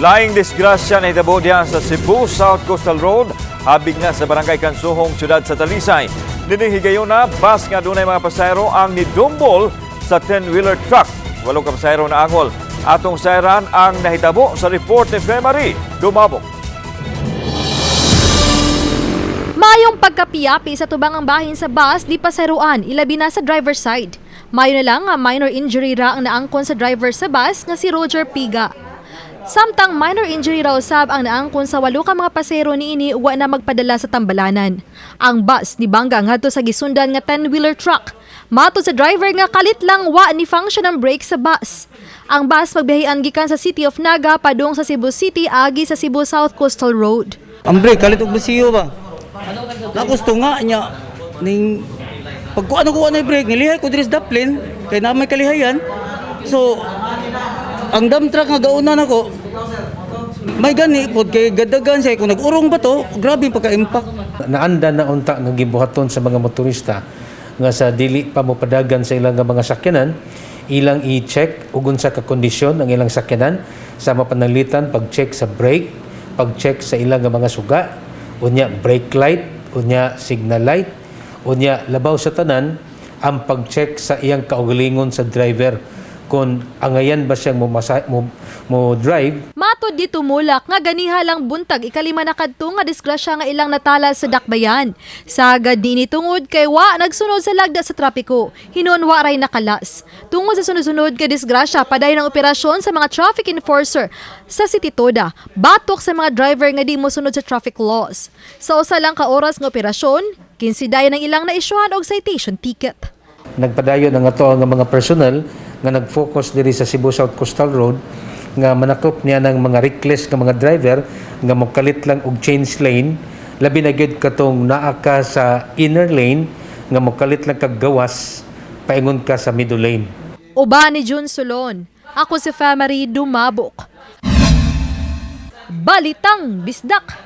Laing disgrasya nahitabo diha sa Cebu South Coastal Road, habig na sa Barangay Kansuhong, siyudad sa Talisay. Nining higayona, bus nga dunay mga pasahero ang nidumbol sa 10-wheeler truck. Walo ka pasahero naangol. Atong sayran ang nahitabo sa report ni Femary Dumabok. Mayong pagkapiyapi sa tubangang bahin sa bus di pasaruan, ilabi na sa driver side. Mayo na lang nga minor injury ra ang naangkon sa driver sa bus nga si Roger Piga. Samtang minor injury raw sab ang naangkon sa walo ka mga pasahero niini, wa na magpadala sa tambalanan. Ang bus nibangga ngadto sa gisundan nga 10-wheeler truck. Matod sa driver nga kalit lang wa ni function ang brake sa bus. Ang bus magbiyahean gikan sa City of Naga padung sa Cebu City agi sa Cebu South Coastal Road. Ang brake, kalit og basiyo ba? Nagusto nga niya, ning pagkuan ko na brake, nilihay ko diri sa daplin, kay na may kalihayan. So, ang dump truck nga gauna nako, may gani pod kay gadagan siya kung nag-urong ba to, grabe yung pagka-impact. Naanda na unta nga gibuhaton sa mga motorista nga sa dili pa mopadagan sa ilang nga mga sakyanan, ilang i-check ug unsa ka kondisyon ang ilang sakyanan, sa mapananglitan pag-check sa brake, pag-check sa ilang nga mga suga, unya brake light, unya signal light, unya labaw sa tanan ang pag-check sa iyang kaugalingon sa driver kung angayan ba siyang mo drive. Matod di tumulak nga ganiha lang buntag, 5 na kadto nga disgrasya nga ilang natala sa dakbayan. Sagad niini tungod kay wa nagsunod sa lagda sa trapiko. Hinuon wa ray nakalas. Tungod sa sunod-sunod nga disgrasya, padayon ang operasyon sa mga traffic enforcer sa City Toda batok sa mga driver nga di mosunod sa traffic laws. Sa usa lang ka oras nga operasyon, 15 dayon ang ilang naisyuhan og citation ticket. Nagpadayon ang ato ang mga personnel nga nag-focus diri sa Cebu South Coastal Road nga manakop niya ng mga reckless nga mga driver nga mokalit lang og change lane, labi na gyud katong naa ka sa inner lane nga mokalit lang kag gawas paingon ka sa middle lane. Uban ni June Solon. Ako si Famary Dumabok. Balitang Bisdak.